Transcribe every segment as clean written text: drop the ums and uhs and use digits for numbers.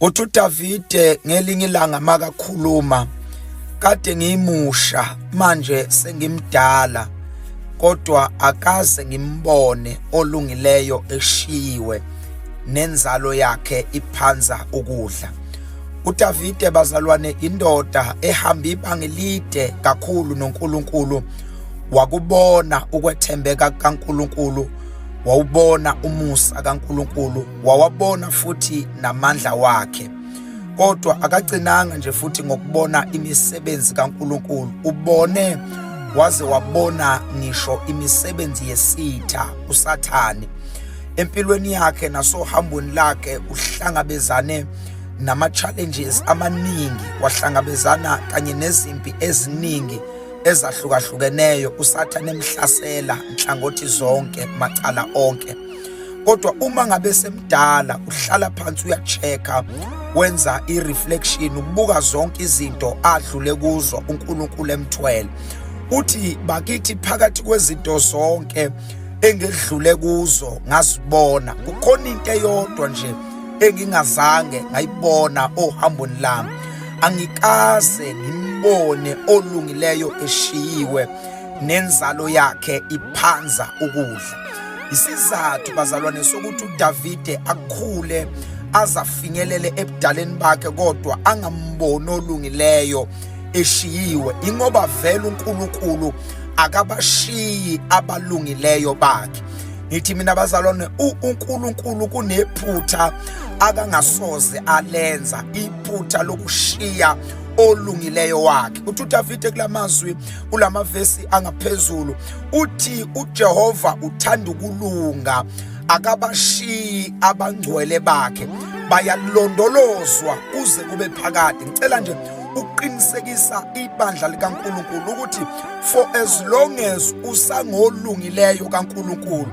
Uthi uDavide ngelinye ilanga makakhuluma, kade ngiyimusha, manje sengimdala, kodwa akaze ngimbone olungileyo eshiyiwe nenzalo yakhe iphanza ukudla. UDavide, bazalwane, indoda ehamba ibanga elide kakhulu noNkulunkulu, wakubona ukwethembeka kaNkulunkulu, wawubona umusa kaNkulunkulu, wawabona futhi namandla wakhe. Kodwa akagcinanga nje futhi ngokubona imisebenzi kaNkulunkulu, ubone waze wabona ngisho imisebenzi yesitha uSathane. Empilweni yakhe nasohambweni lakhe uhlangabezane nama-challenges amaningi, wahlangabezana kanye nezimpi eziningi ezahlukahlukeneyo, uSathane emhlasela nhlangothi zonke, macala onke. Kodwa uma ngabe semdala, uhlala phansi, uya-check-a, wenza i-reflection, ubuka zonke izinto adlule kuzo uNkulunkulu emthwele. Uthi, bakithi, phakathi kwezinto zonke engedlule kuzo ngazibona, kukhona into eyodwa nje engingazange ngayibona ohambweni lami: angikaze ngimbone olungileyo eshiyiwe nenzalo yakhe iphanza ukudla. Isizathu, bazalwane, sokuthi uDavide akhule azafinyelele ebudaleni bakhe kodwa angamboni olungileyo eshiyiwe, ingoba vele uNkulunkulu akabashiyi abalungileyo bakhe. Ngithi mina, bazalwane, uNkulunkulu kunephutha akangasoze alenza, iphutha lokushiya olungileyo wakhe. Uthi uDavide kulamazwi, kulamavesi angaphezulu, uthi uJehova uthanda ukulunga, akabashiyi abangcwele bakhe, bayalondolozwa kuze kube phakade. Ngicela nje ukuqinisekisa ibandla likaNkulunkulu ukuthi for as long as usangolungileyo kaNkulunkulu,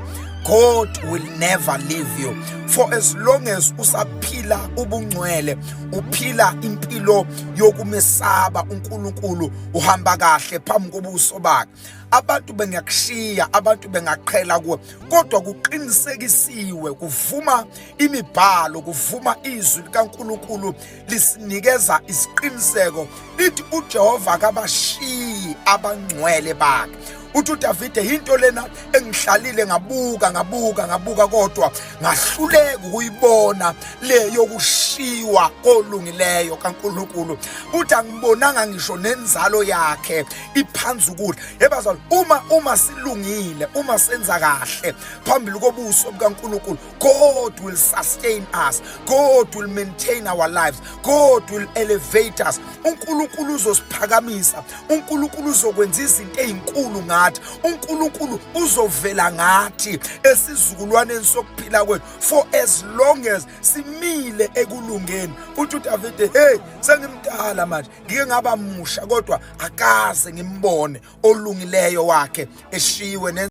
God will never leave you. For as long as usaphila ubungcwele, uphila impilo yokumesaba uNkulunkulu, uhamba kahle phambi kobuso bakhe, abantu bengakushiya, abantu bengaqhela kuwe, kodwa kuqinisekisiwe, kuvuma imibhalo, kuvuma izwi likaNkulunkulu, lisinikeza isiqiniseko, lithi uJehova akabashiyi abangcwele bakhe. Uthi uDavide, into lena engihlalile ngabuka, ngabuka, ngabuka, kodwa ngahluleka ukuyibona le yokushiwa kolungileyo kaNkulunkulu. Uthi angibonanga ngisho nenzalo yakhe iphanza ukudla. Yebazalwane, uma silungile, uma senza kahle phambili kobuso bukaNkulunkulu, God will sustain us, God will maintain our lives, God will elevate us. UNkulunkulu uzosiphakamisa, uNkulunkulu uzokwenza izinto ezinkulu ngathi, uNkulunkulu uzovela ngathi esizukulwaneni sokuphila kwethu, for as long as simile ekulungeni. Uthi uDavide, hey, sengimdala manje, ngike ngaba musha, kodwa akaze ngimbone olungileyo wakhe eshiyiwe.